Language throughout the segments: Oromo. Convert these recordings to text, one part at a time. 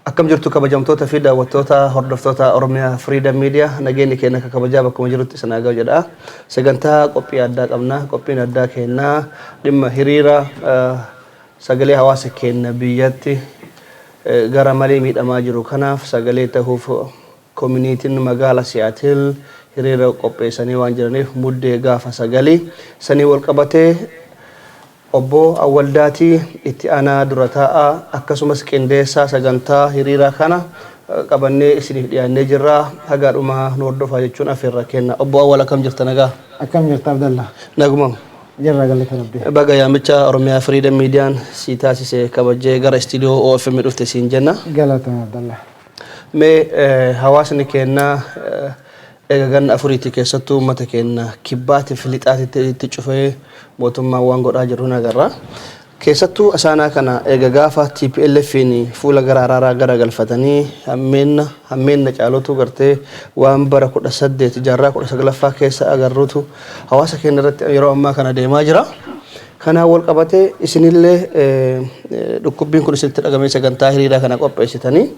Akkam jirtu, kabajamtoota fi daawwattoota, hordoftoota Oromiyaa Freedom Media? Nageenyi keenya akka kabajaa bakkuma jirutti isin haa ga'u jedha. Sagantaa qophii addaa qabna. Qophiin addaa keenna dhimma hiriira sagalee hawaasa keenya biyyatti gara malee miidhamaa jiru kanaaf sagalee ta'uuf communityn magaala Seattle hiriira qopheessanii waan jiraniif, Muddee gaafa 9 sanii wal qabatee, Obbo Awwal Daatii, itti aanaa dura taa'aa akkasumas qindeessaa sagantaa hiriiraa kana qabannee isiniif dhiyaannee jirra. Haga dhumaa nu hordofaa jechuun affeerra kenna. Obbo Awwal, akkam jirta, nagaa? Akkam jirta, Abdalla? Naguma. Jirra, galata Rabbi. Baga yaamicha Oromiyaa Freedom Mediaan si taasise kabajee gara istiidiyoo OFM dhufte siin jenna. Galatoomi, Abdalla. Mee hawaasni keenya eega ganna 4ti keessattuu uummata keenya kibbaatiif lixaatitti itti cufee mootummaan waan godhaa jiru ni agarra. Keessattuu asaanaa kana eega gaafa TPLF'n fuula gara araaraa gara galfatanii hammeenna hammeenna caalutu gartee waan bara 18 jaarraa 19ffaa keessa agarrutu hawaasa keenya irratti yeroo ammaa kana deemaa jira. Kanaan wal qabatee isinillee dhukkubbiin kun isinitti dhagamee sagantaa hiriiraa kana qopheessitanii,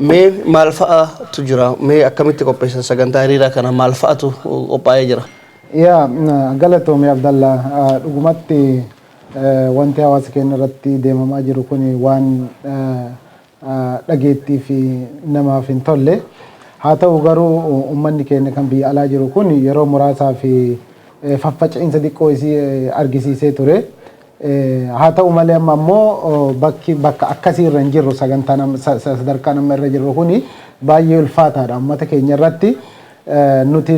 mee maal fa'aatu jira? Mee akkamitti qopheessan sagantaa hiriiraa kana? Maal fa'atu qophaa'ee jira? Yaa, galatoomi Abdalla. Dhugumatti wanti hawaasa keenya irratti deemamaa jiru kun waan dhageettii fi namaaf hin tolle. Haa ta'u garuu, uummanni keenya kan biyya alaa jiru kun yeroo muraasaa fi faffaca'iinsa xiqqoo isii argisiisee ture. Haa ta'u malee, amma ammoo bakki bakka akkasii irra hin jirru. Sagantaa sadarkaan amma irra jirru kuni baay'ee ulfaataadha uummata keenya irratti. Nuti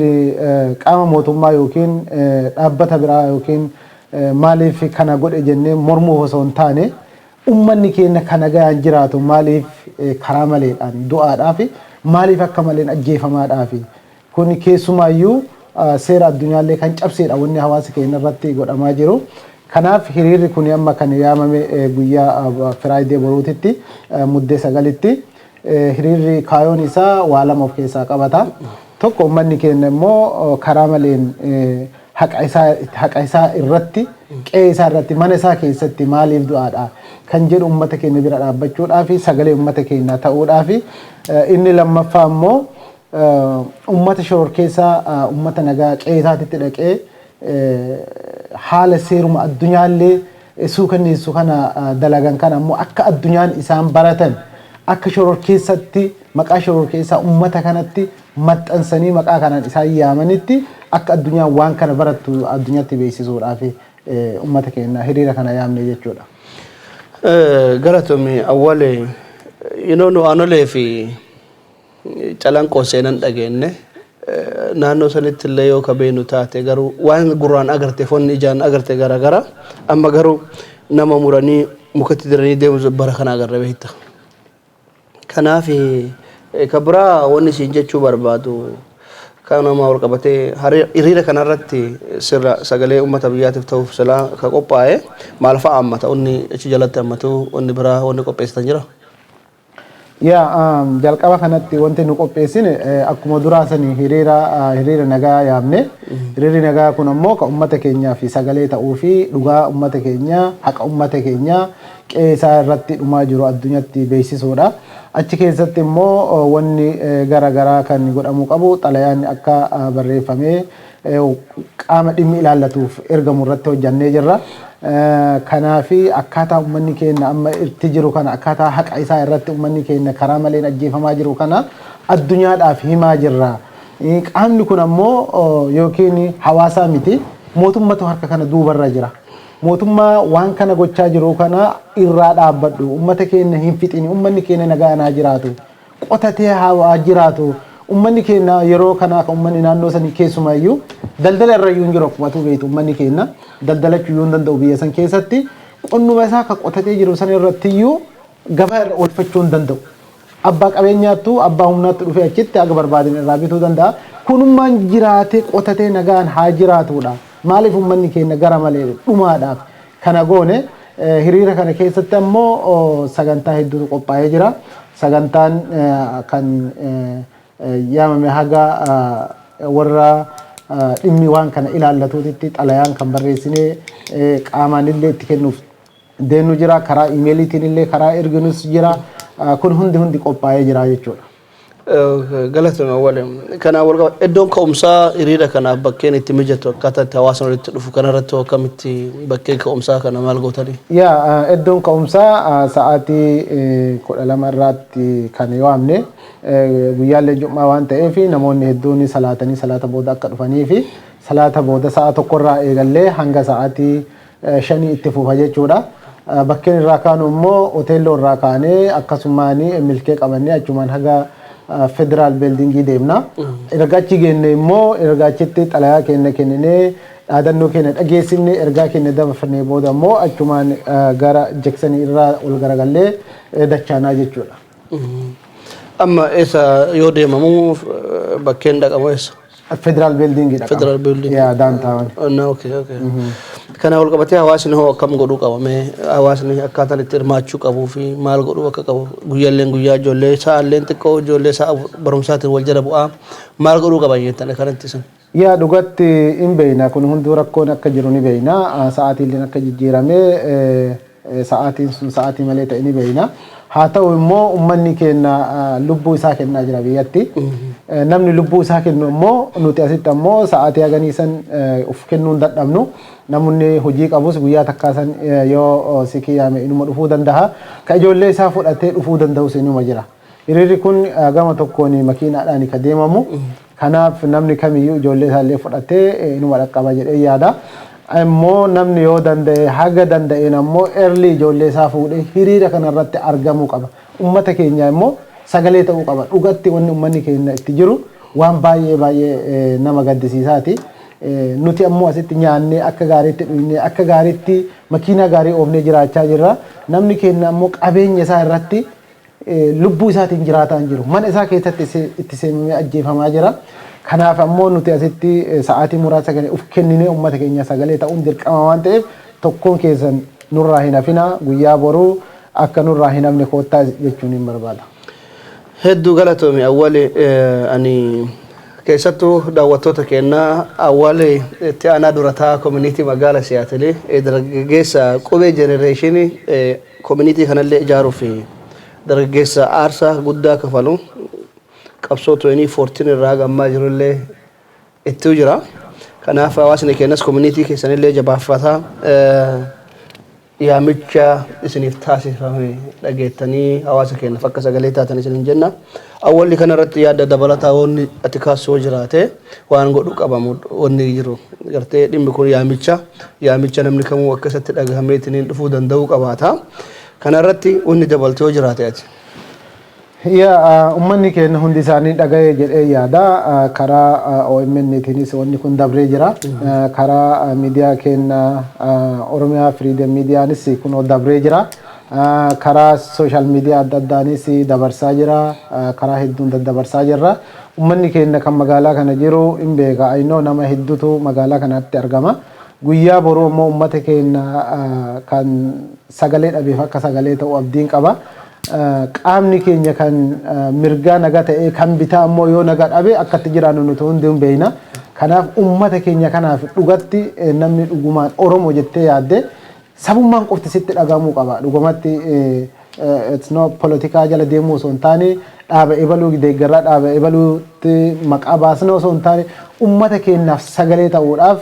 qaama mootummaa yookiin dhaabbata biraa yookiin maaliif kana godhe jennee mormuuf osoo hin taane, ummanni keenya kana gayaan jiraatu maaliif karaa maleedhaan du'aadhaaf, maaliif akka maleen ajjeefamaadhaaf? Kun keessumaayyuu seera addunyaallee kan cabseedha wanni hawaasa keenya irratti godhamaa jiru. Kanaaf hiriirri kun amma kan yaamame guyyaa Friday boruutitti, Muddee 9tti. Hiriirri kaayoon isaa waa lama of keessaa qabata. Tokko, uummanni keenya immoo karaa maleen haqa isaa irratti, qe'ee isaa irratti, mana isaa keessatti maaliif du'aadha kan jedhu uummata keenya bira dhaabbachuudhaa fi sagalee uummata keenyaa ta'uudhaa fi inni lammaffaa immoo uummata shororkeessaa uummata nagaa qe'ee isaatitti dhaqee haala seeruma addunyaallee suukanneessu kana dalagan kana ammoo akka addunyaan isaan baratan, akka shororkeessatti maqaa shororkeessaa uummata kanatti maxxansanii maqaa kanaan isaan yaamanitti akka addunyaan waan kana barattu addunyaatti beeksisuudhaaf uummata keenya hiriira kana yaamne jechuudha. Galatoomi, Awwalee. Nu Aanolee fi Calanqoo seenan dhageenye, naannoo sanitti illee yoo kabeenu taate garuu waan gurraan agarte, foonni ijaan agarte garagara. Amma garuu nama muranii mukatti diranii deemu bara kana agarre, beekta. Kanaaf ka biraa wanni isiin jechuu barbaadu, kanuma wal qabatee, hiriira kanarratti sirra sagalee uummata biyyaatiif ta'uuf silaa ka qophaa'e maal fa'a hammata? Wanni achi jalatti hammatu, wanni biraa wanni qopheessitan jira? Yaa, jalqaba kanatti wanti nu qopheessine akkuma duraa sanii hiriira nagaa yaamne. Hiriirri nagaa kun ammoo kan uummata keenyaa fi sagalee ta'uu fi dhugaa uummata keenyaa, haqa uummata keenyaa qe'ee isaa irratti dhumaa jiru addunyaatti beeksisuudha. Achi keessatti immoo wanni gara garaa kan godhamuu qabu, xalayaan akka barreeffamee qaama dhimmi ilaallatuuf ergamu irratti hojjannee jirra. Kanaafi akkaataa uummanni keenya amma itti jiru kana, akkaataa haqa isaa irratti uummanni keenya karaa maleen ajjeefamaa jiru kana addunyaadhaaf himaa jirra. Qaamni kun ammoo yookiin hawaasaa miti, mootummatu harka kana duubarra jira. Mootummaa waan kana gochaa jiru kana irraa dhaabbadhu, uummata keenya hin fixini, uummanni keenya nagaan haa jiraatu, qotatee haa jiraatu. Uummanni keenya yeroo kana kan uummanni naannoo sanii keessumaayyuu daldala irra iyyuu hin jiru. Akkuma atu beektu, uummanni keenya daldalachuu iyyuu hin danda'u. Biyya san keessatti qonnuma isaa kan qotatee jiru san irratti iyyuu gabaa irra oolfachuu hin danda'u. Abbaa qabeenyaattu, abbaa humnaatti dhufee achitti haga barbaadan irraa bituu danda'a. Kunummaan jiraatee qotatee nagaan haa jiraatudha. Maaliif uummanni keenya gara malee dhumaadhaaf kana goone? Hiriira kana keessatti ammoo sagantaa hedduutu qophaa'ee jira. Sagantaan kan yaamame haga warra dhimmi waan kana ilaallatuutitti xalayaan kan barreessinee qaamaan illee itti kennuuf deemnu jira. Karaa emailiitiin illee karaa erginus jira. Kun hundi qophaa'ee jira jechuudha. Galatoomi Awwal. Kanaan wal qaba iddoon ka'umsaa hiriira kanaaf bakkeen itti mijatu, akkaataa itti hawaasni walitti dhufu kanarratti akkamitti bakkeen ka'umsaa kana maal gootanii? Yaa, iddoon ka'umsaa sa'aatii 12 irraatti kan waamne, guyyaallee jum'aa waan ta'eef namoonni hedduun salaatanii salaata booda akka dhufanii fi salaata booda sa'a 1rraa eegallee hanga sa'aatii 5 itti fufa jechuudha. Bakkeen irraa kaanu immoo hoteelloo irraa kaanee akkasumaan milkee qabannee achumaan haga federal buildingii deemna. Erga achi geenne immoo, erga achitti xalayaa keenya kenninee, dhaadannoo keenya dhageessifne, ergaa keenya dabarfannee booda immoo achumaan gara Jacksonii irraa ol garagallee dachaanaa jechuudha. Amma eessa yoo deemamu, bakkeen dhaqamu eessa? Federal buildingii dhaqama. Federal building. Yaa, downtown. Na, okay. Kana wal qabatee hawaasni hoo akkam godhuu qaba? Mee hawaasni akkaataan itti hirmaachuu qabuu fi maal godhuu akka qabu, guyyaalleen guyyaa ijoollee, sa'aalleen xiqqoo ijoollee sa'a barumsaatiin wal jala bu'aa, maal godhuu qaba jettan kanatti isin? Yaa, dhugatti hin beeyna, kun hunduu rakkoon akka jiru ni beeyna. Sa'aatiilleen akka jijjiiramee, sa'aatiin sun sa'aatii malee ta'e ni beeyna. Haa ta'u immoo uummanni keenya lubbuu isaa kennaa jira biyyatti. Namni lubbuu isaa kennu immoo nuti asitti ammoo sa'aatii haganii san uf kennuu hin dadhabnu. Namni hojii qabus guyyaa takkaa san yoo si kiyyaame inuma dhufuu danda'a. Ka ijoollee isaa fudhatee dhufuu danda'us inuma jira. Hiriirri kun gama tokkoon makiinaadhaan ka deemamu. Kanaaf namni kamiyyuu ijoollee isaallee fudhatee inuma dhaqqaba jedhee yaada. Immoo namni yoo danda'e, haga danda'een ammoo early ijoollee isaa fuudhee hiriira kanarratti argamuu qaba. Uummata keenya immoo sagalee ta'uu qaba. Dhugatti wanni uummanni keenya itti jiru waan baay'ee baay'ee nama gaddisiisaati. Nuti ammoo asitti nyaannee, akka gaariitti dhugnee, akka gaariitti makiinaa gaarii oofnee jiraachaa jirra. Namni keenya ammoo qabeenya isaa irratti lubbuu isaatiin jiraataa hin jiru. Mana isaa keessatti itti seenamee ajjeefamaa jira. Kanaaf ammoo nuti asitti sa'aatii muraasa kana uf kenninee uummata keenya sagalee ta'uun dirqama waan ta'eef, tokkoon keessan nurraa hin hafinaa, guyyaa boruu akka nurraa hin hafne koottaa jechuun hin barbaada. Hedduu galatoomi Awwali. Ani keessattuu daawwattoota keenyaa, Awwali itti aanaa durataa community magaala Siyaatilii, dargaggeessa qubee generationii community kanallee ijaaruuf dargaggeessa aarsaa guddaa kafalu, qabsoo 2014 irraa gammaa jirullee itti jira. Kanaaf hawaasni keenyas community keessanillee jabaaffataa, yaamicha isiniif taasifame dhageettanii hawaasa keenyaaf akka sagalee taatan isinin jenna. Awwalli kanarratti yaada dabalataa wanni ati kaasuu jiraate, waan godhu qabamu wanni jiru gartee dhimmi kun yaamicha namni kamuu akka isatti dhagahameetiin dhufuu danda'uu qabaata. Kanarratti wanni dabaltee yoo jiraate ati. Yaa, uummanni keenya hundi isaanii dhaga'ee jedhee yaada. Karaa OMN-tiinis wanni kun dabree jira. Karaa miidiyaa keenya Oromiyaa Freedom Miidiyaanis kun dabree jira. Karaa social media adda addaanis dabarsaa jira. Karaa hedduun daddabarsaa jirra. Uummanni keenya kan magaalaa kana jiru hin beeka. Aynoo nama hedduutu magaalaa kanatti argama. Guyyaa boruu immoo uummata keenya kan sagalee dhabeef akka sagalee ta'u abdiin qaba. Qaamni keenya kan mirgaa naga ta'ee, kan bitaa immoo yoo naga dhabe akkatti jiraannu nuti hundi hin beekna. Kanaaf uummata keenya kanaaf dhugatti namni dhugumaan Oromoo jettee yaadde sabummaan qofti sitti dhagahamuu qaba. Dhugumatti it's not politikaa jala deemuu osoo hin taane, dhaaba ebaluu deeggarraa, dhaaba ebaluutti maqaa baasna osoo hin taane, uummata keenyaaf sagalee ta'uudhaaf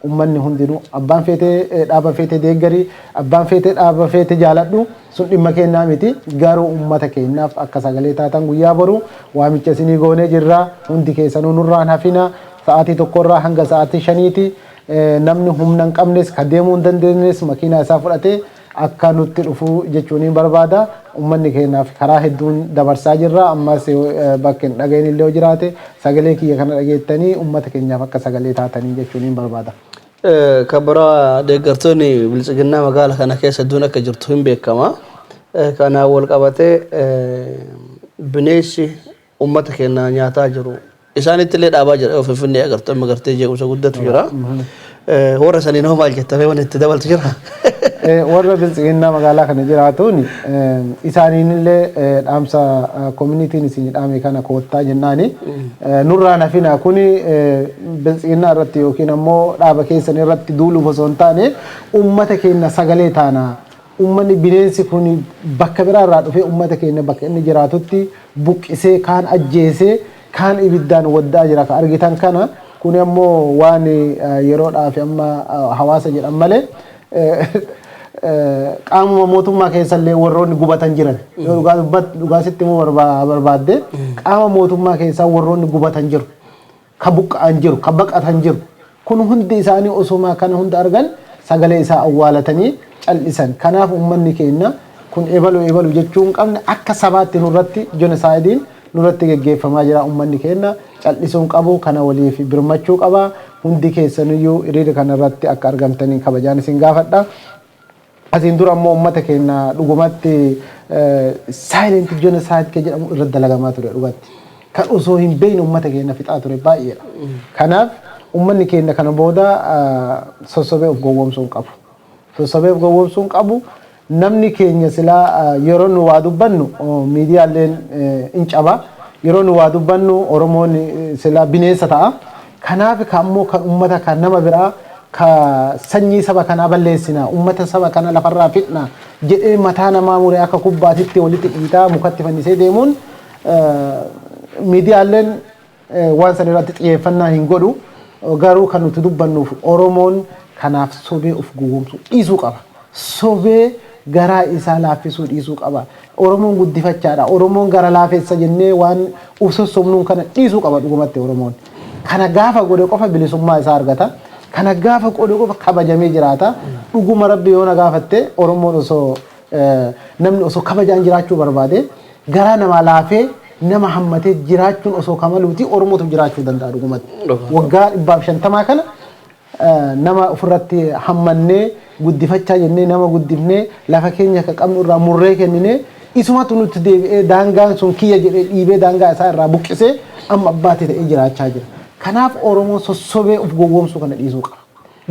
uummanni hundinuu, abbaan feetee dhaaba feetee deeggarii, abbaan feetee dhaaba feetee jaaladhu, sun dhimma keenyaa miti, garuu uummata keenyaaf akka sagalee taatan guyyaa boru waamicha isinii goonee jirra. Hundi keessanuu nurraan hafina. Sa'aatii 1rraa hanga sa'aatii 5ti. Namni humna hin qabnes, ka deemuu hin dandeenyes makiinaa isaa fudhatee akka nutti dhufu jechuun hin barbaada. Uummanni keenyaaf karaa hedduun dabarsaa jirra. Ammas bakka hin dhagahin illee yoo jiraate, sagalee kiyya kana dhageettanii uummata keenyaaf akka sagalee taatanii jechuun hin barbaada. Kan biraa, deeggartoonni biltsiginnaa magaala kana keessa hedduun akka jirtu hin beekama. Kanaan wal qabatee bineensi uummata keenya nyaataa jiru. Isaanitti illee dhaabaa jira. Finfinnee agartu, amma gartee jeequmsa guddatu jira. Warra saniin hoo maal jettamee wanti itti dabaltu jira? Warra biltsiginnaa magaalaa kana jiraatuun isaaniin illee dhaamsa communityn isin dhaame kana koottaa jennaani. Nurraa nafina, kuni biltsiginnaa irratti yookiin ammoo dhaaba keessan irratti duuluuf osoo hin taane, uummata keenya sagalee taana. Uummanni bineensi kun bakka biraa irraa dhufee uummata keenya bakka inni jiraatutti buqqisee, kaan ajjeesee, kaan ibiddaan waddaa jira ka argitan kana. Kun ammoo waan yeroodhaaf amma hawaasa jedhan malee, qaamuma mootummaa keessallee warroonni gubatan jiran. Yoo dhugaa dhugaa sitti immoo barbaadde, qaama mootummaa keessaa warroonni gubatan jiru, ka buqqa'an jiru, ka baqatan jiru. Kun hundi isaanii osuma kana hunda argan sagalee isaa awwaalatanii cal'isan. Kanaaf uummanni keenya kun ebalu ebalu jechuu hin qabne. Akka sabaatti nurratti genocide-iin nurratti geggeeffamaa jira. Uummanni keenya cal'isuu hin qabu, kana waliif birmachuu qaba. Hundi keessaniyyuu hiriira kanarratti akka argamtanii kabajaan isin gaafadha. Asiin dura ammoo uummata keenya dhugumatti silent genocide kan jedhamu irratti dalagamaa ture dhugatti. Kan osoo hin beekne uummata keenya fixaa ture baay'eedha. Kanaaf uummanni keenya kana booda sossobee of gowwoomsuu hin qabu. Sossobee of gowwoomsuu hin qabu. Namni keenya silaa yeroo nu waa dubbannu miidiyaaleen in caba. Yeroo nu waa dubbannu Oromoon silaa bineensa ta'a. Kanaaf kan ammoo kan uummata kan nama biraa ka sanyii saba kanaa balleessina, uummata saba kana lafarraa fixna jedhee mataa namaa muree akka kubbaatitti walitti dhiitaa mukatti fannisee deemuun, miidiyaaleen waan san irratti xiyyeeffannaa hin godhu. Garuu kan nuti dubbannuuf, Oromoon kanaaf sobee of gowwoomsuu dhiisuu qaba. Sobee garaa isaa laaffisuu dhiisuu qaba. Oromoon guddifachaadha. Oromoon gara laafessa jennee waan uf sossobnuun kana dhiisuu qaba dhugumatti Oromoon. Kana gaafa godhe qofa bilisummaa isaa argata. Kana gaafa godhe qofa kabajamee jiraata. Dhuguma Rabbi yoo na gaafatte, Oromoon osoo namni osoo kabajaan jiraachuu barbaade, garaa namaa laafee nama hammatee jiraachuun osoo kamaluuti, Oromootu jiraachuu danda'a dhugumatti. Waggaa 150 kana nama ofirratti hammannee, guddifachaa jennee nama guddifnee, lafa keenya akka qabnu irraa murree kenninee, isumatu nutti deebi'ee daangaan sun kiyya jedhee dhiibee daangaa isaa irraa buqqisee amma abbaatti ta'ee jiraachaa jira. Kanaaf Oromoon sossobee of gowwoomsuu kana dhiisuu qaba.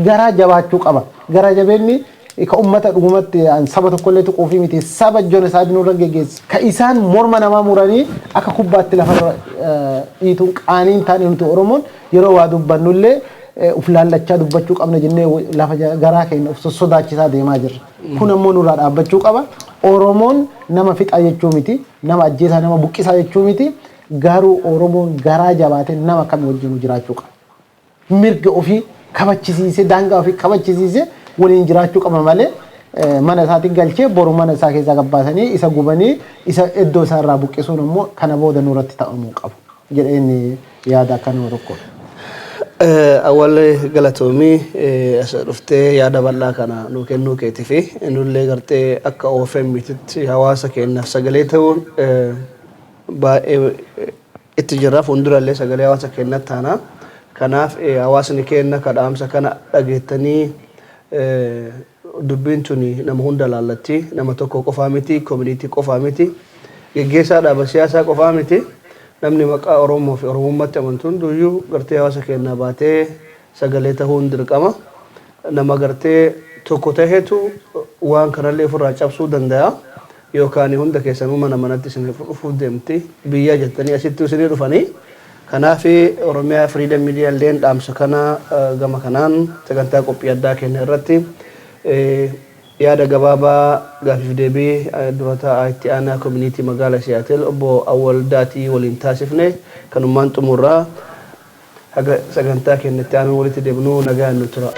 Garaa jabaachuu qaba. Garaa jabeenni ka ummata dhugumatti saba tokkollee tuquufii miti, saba genocide nurra geggeesse. Ka isaan morma namaa muranii akka kubbaatti lafarra dhiituun qaaniin taane, nuti Oromoon yeroo waa dubbannullee uf laallachaa dubbachuu qabna jennee lafa garaa keenya of sossodaachisaa deemaa jirra. Kun ammoo nurraa dhaabbachuu qaba. Oromoon nama fixaa jechuu miti, nama ajjeesaa, nama buqqisaa jechuu miti. Garuu Oromoon garaa jabaatee nama kam wajjin jiraachuu qaba. Mirga ofii kabachisiisee, daangaa ofii kabachisiisee waliin jiraachuu qaba malee, mana isaatti galchee boru mana isaa keessaa gabbaasanii isa gubanii isa iddoo isaa irraa buqqisuun ammoo kana booda nurratti ta'amuu qabu jedheen yaada akka nama tokko. Awwal, galatoomii as dhuftee yaada bal'aa kana nuu kennuu keetii fi nullee gartee akka OFM'tti hawaasa keenyaaf sagalee ta'uun baay'ee itti jirra. Fuuldurallee sagalee hawaasa keenyatti taana. Kanaaf hawaasni keenya kadhaamsa kana dhageettanii, dubbiin tuni nama hunda laallatti. Nama tokko qofaa miti, community qofaa miti, geggeessaa dhaaba siyaasaa qofaa miti. Namni maqaa Oromoo fi Oromummaatti amantu hunduyyuu gartee hawaasa keenyaa baatee sagalee ta'uun dirqama. Nama gartee tokko tahetu waan kanallee ofirraa cabsuu danda'a. Yookaan hunda keessanuu mana manatti isin dhufuuf deemti. Biyya jettanii asitti isinii dhufanii. Kanaaf Oromiyaa Freedom Media illeen dhaamsa kana gama kanaan sagantaa qophii addaa kenna irratti yaada gabaabaa gaafiif deebii dura taa'aa itti aanaa community magaalaa Siyaatel obbo Awwal Daatii waliin taasifne kanummaan xumurraa. Haga sagantaa keenya itti aanuun walitti deebinuu nagaan nu tura.